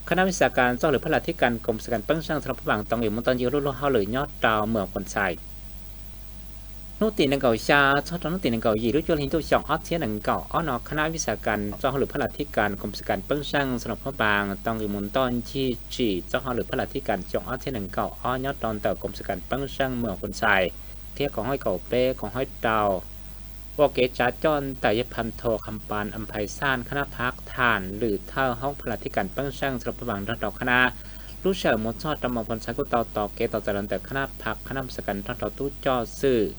Qhab nab vis xas kas txoj hauj lwm phab las thib kas koom xas kas peeb zeej xas los phab vaas tau nqis mus nto ncig lub luag hauj lwm nyob rau mws Phoos Xais. Hnub tim nees nkaum xya txog rau hnub tim nees nkaum yim lub cuaj hli ntuj xyoo ob txhiab nees nkaum ob no, qhab nab vis xas kas txoj hauj lwm phab las thib kas koom xas kas peeb zeej xas los phab vaas tau nqis mus nto ncig tsim txoj hauj lwm phab las thib kas xyoo ob txhiab nees nkaum ob nyob rau ntawm koom xas kas peeb zeej mws Phoos Xais, thiab koom haib kaum peb koom haib rau ua kev tsav coj ntawm yawg Phas Thos Kham Pas Am Phais Xaj, qhab nab phab thas lwm thawj hoob phab las thib kas peeb zeej xas los phab vaas nrog rau qhab nab. Lub sij hawm mus txog rau mws Phoos Xais kuj tau tos kev tos txais los ntawm qhab nab phab, qhab nab vis xas kas nrog rau tub coj xwm.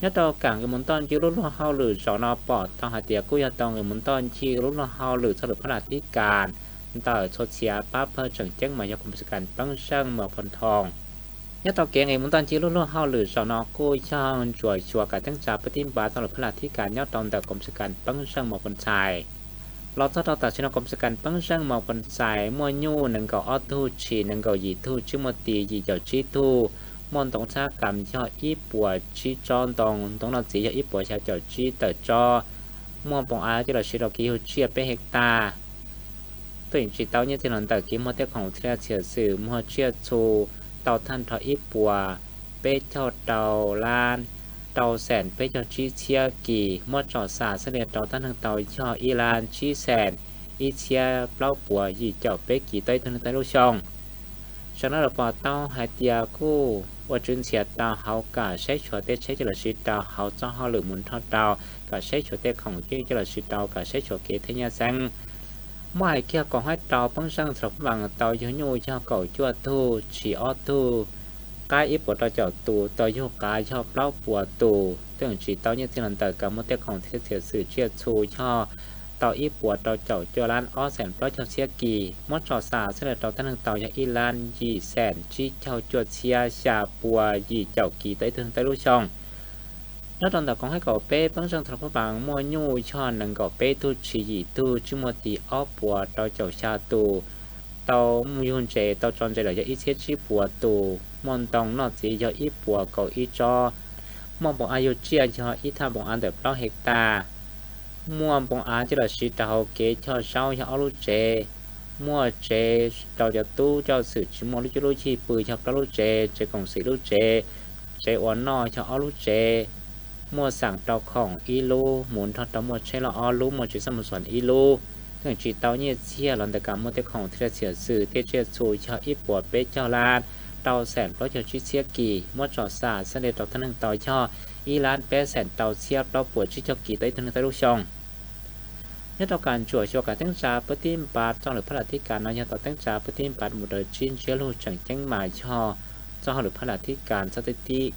Nyob rau kam nqis mus nto ncig lub luag hauj lwm zaum no pom tau hais tias kuj yog tau nqis mus nto ncig lub luag hauj lwm txoj hauj lwm phab las thib kas ntawm txhua txhia pab pawg tseem ceeb mas yog koom xas kas peeb zeej mws Phoos Thos. Nyob rau kev nqis mus nto ncig lub luag hauj lwm zaum no kuj yog ntsuam xyuas kam teeb tsa pab tib npav txoj hauj lwm phab las thib kas nyob rau ntawm koom xas kas peeb zeej mws Phoos Xais. Los txog rau tam sim no koom xas kas peeb zeej mws Phoos Xais muaj nyuj nees nkaum ob tug, tshis nees nkaum yim tug, tsib muaj tis yim caum tsib tug, muaj ntoo txhab kas yog ib puas tsib tsob ntoo, ntoo noj txiv yog ib puas xya caum tsib tawm tsob, muaj npoo av coj los siv rau kev yug tsiaj peb hej tas. Tuaj yeem tsim tau nyiaj txiag los ntawm kev muag tej khoom txhia li txhia xwm muag tsiaj txhu tau thaj nrho ib puas peb caug rau lab rau xees peb caug tsib txhiab kis, muab tsom xam xab li rau tab neeg tau yog ib lab tsib xees ib txhiab plaub puas yim caum peb kis tau ib tug neeg tau ib lub xyoo. Sawv daws pom tau hais tias kuj ua tswv ntxhias tau hauv kam saib xyuas tej tsheb coj los siv rau hauv txoj hauj lwm mus nrog rau kam saib xyuas tej khoom coj los siv rau kam saib xyuas kev thej nyab xeeb. Muab hais kiag koom haib rau peeb zeej xas los phab vaas tau yug nyuj yog kaum cuaj tug, tshis ob tug, qaib ib puas rau caum tus, tau yug qav yog plaub puas tus. Tuaj yeem tsim tau nyiaj txiag los ntawm kam muag tej khoom txhia li txhia xwm tsiaj txhu yog tau ib puas rau caum cuaj lab ob xees plaub caug txhiab kis, muab tsom xam xab li rau tab neeg tau yog ib lab yim xees tsib caug cuaj txhiab xya puas yim caum kis tau ib tug neeg tau ib lub xyoo. Nyob rau ntawm koom haib kaum peb peeb zeej xas los phab vaas muaj nyuj yog nees nkaum peb tug, tshis yim tug, tsib muaj tis ob puas rau caum xya tus, tau yug ntses tau tso ntses los yog ib txhiab tsib puas tus, muaj ntoo noj txiv yog ib puas kaum ib tsob, muaj npoo av yug tsiaj yog ib thaj npoo av ntawm plaub hej tas, muaj npoo av coj los siv rau hauv kev choj zaub yog ob lub tsev, muaj tsev rau cov tub coj xwm tsis muaj lub cuab lub yig pw yog plaub lub tsev, tsev koom xwm lub tsev, tsev ua noj yog ob lub tsev, muaj xam rau khoom ib lub mus nrog rau muaj tsheb loj ob lub, muaj tsev xab mus xos ib lub. Tuaj yeem tsim tau nyiaj txiag los ntawm kam muag tej khoom txhia li txhia xwm tej tsiaj txhu yog ib puas peb caug lab rau xees plaub caug tsib txhiab kis, muab tsom xam xab li rau tab neeg tau yog ib lab peb xees rau txhiab plaub puas tsib caug kis tau ib tug neeg tau ib lub xyoo. Nyob rau kam ntsuam xyuas kam teeb tsa pab tib npav txoj hauj lwm phab las thib kas no yog tau teeb tsa pab tib npav mus raws tsib ntsiab lus tseem ceeb mas yog txoj hauj lwm phab las thib kas txhob tib tib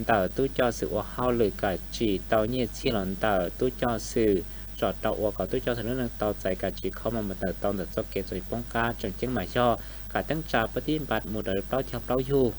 ntawm tub coj xwm ua hauj lwm kam tsim tau nyiaj txiag los ntawm tub coj xwm tsom rau ua kom tub coj xwm lub neej tau txais kam tsim kho mus ntawm tau ntawm txoj kev txom nyem poob qab tseem ceeb mas yog kam teeb tsa pab tib npav mus raws plaub caug plaub yug.